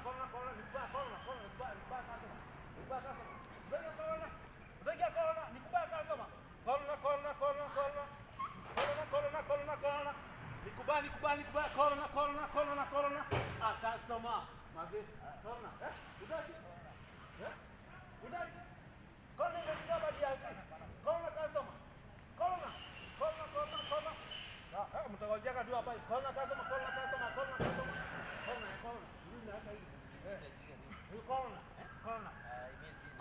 Corona, corona, nikubaya corona, corona, nikubaya, nikubaya customer. Nikubaya customer. Bega corona. Bega corona, nikubaya customer. Corona, corona, corona, corona. Corona, corona, corona, corona. Nikubaya, nikubaya, nikubaya corona, corona, corona, corona. Ah, customer. Maze, corona. Eh? Utaki? Eh? Utaki? Corona imefika hapa DRC. Corona customer. Corona. Corona, corona, corona. Ah, eh, mtangojeka tu hapa. Corona customer, corona customer, corona customer. Corona, corona. Hii na hata hii. Eh. Hii corona, eh, corona.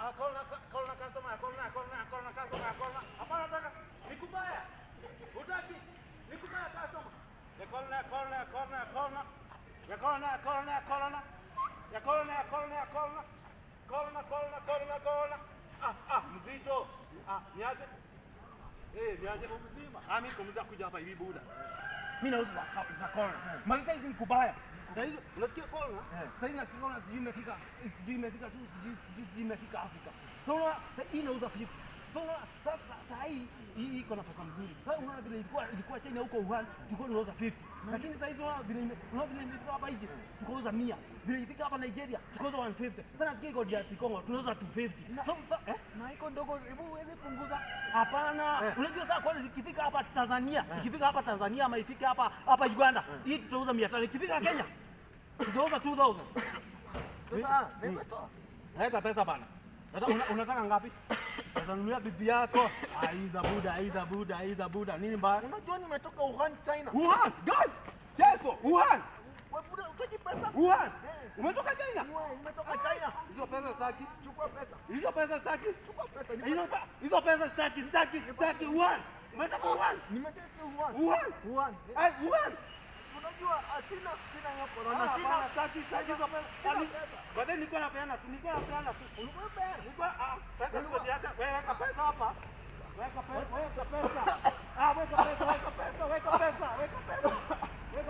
Ah, corona, corona customer, corona, corona, corona customer, corona. Hapana nataka. Nikubaya. Utaki? Nikubaya customer. Ya corona, corona, corona, corona. Ya corona, corona, corona. Ya corona, corona, corona. Corona, corona, corona, corona. Ah, ah, mzito. Ah, niaje? Eh, niaje mzima. Ah, mimi niko mzima kuja hapa hivi buda. Mimi nauza za corona. Mali sasa hizi ni kubaya. Sasa hizi unasikia corona? Sasa hizi nasikia corona sijui imefika tu sijui imefika Afrika. So unaona sasa hii inauza 50. So unaona sasa sasa hii iko na pesa mzuri. Sasa unaona vile ilikuwa China huko Wuhan tulikuwa tunauza 50. Lakini sasa hizi unaona vile imefika hapa Egypt tukauza 100. Vile imefika hapa Nigeria tukauza 150. Sasa nasikia iko DRC Congo tunauza 250. So, so eh? Na iko ndogo, hebu uweze punguza. Hapana, unajua sasa kwanza ikifika hapa Tanzania, ikifika hapa Tanzania ama ifike hapa Uganda, hii tutauza 500. Ikifika Kenya tutauza 2000. Sasa naweza toa. Leta pesa bana. Sasa unataka ngapi? Sasa nunulia bibi yako. Aiza buda, aiza buda, aiza buda. Nini mbaya? Unajua nimetoka Wuhan, China. Wuhan, God! Cheso, Wuhan, Wewe buda, utaki pesa? Wuhan. Eh. Umetoka China? Wewe nimetoka China. Hizo pesa sitaki. Chukua pesa. Hizo pesa sitaki. Chukua pesa. Hizo pesa sitaki, sitaki, sitaki. Wuhan. Umetoka Wuhan? Nimetoka Wuhan. Wuhan. Wuhan. Ai, Wuhan. Unajua sina hiyo corona, Ah, sina. hapana, sitaki, sitaki hizo pesa. Sina Yaani, pesa. baadaye nilikuwa napeana tu, nilikuwa napeana tu. Ulikuwa peana. Nilikuwa pesa sikuziacha. Wewe weka pesa hapa. Weka pesa, weka pesa. Ah, weka pesa, weka pesa, weka pesa, weka pesa.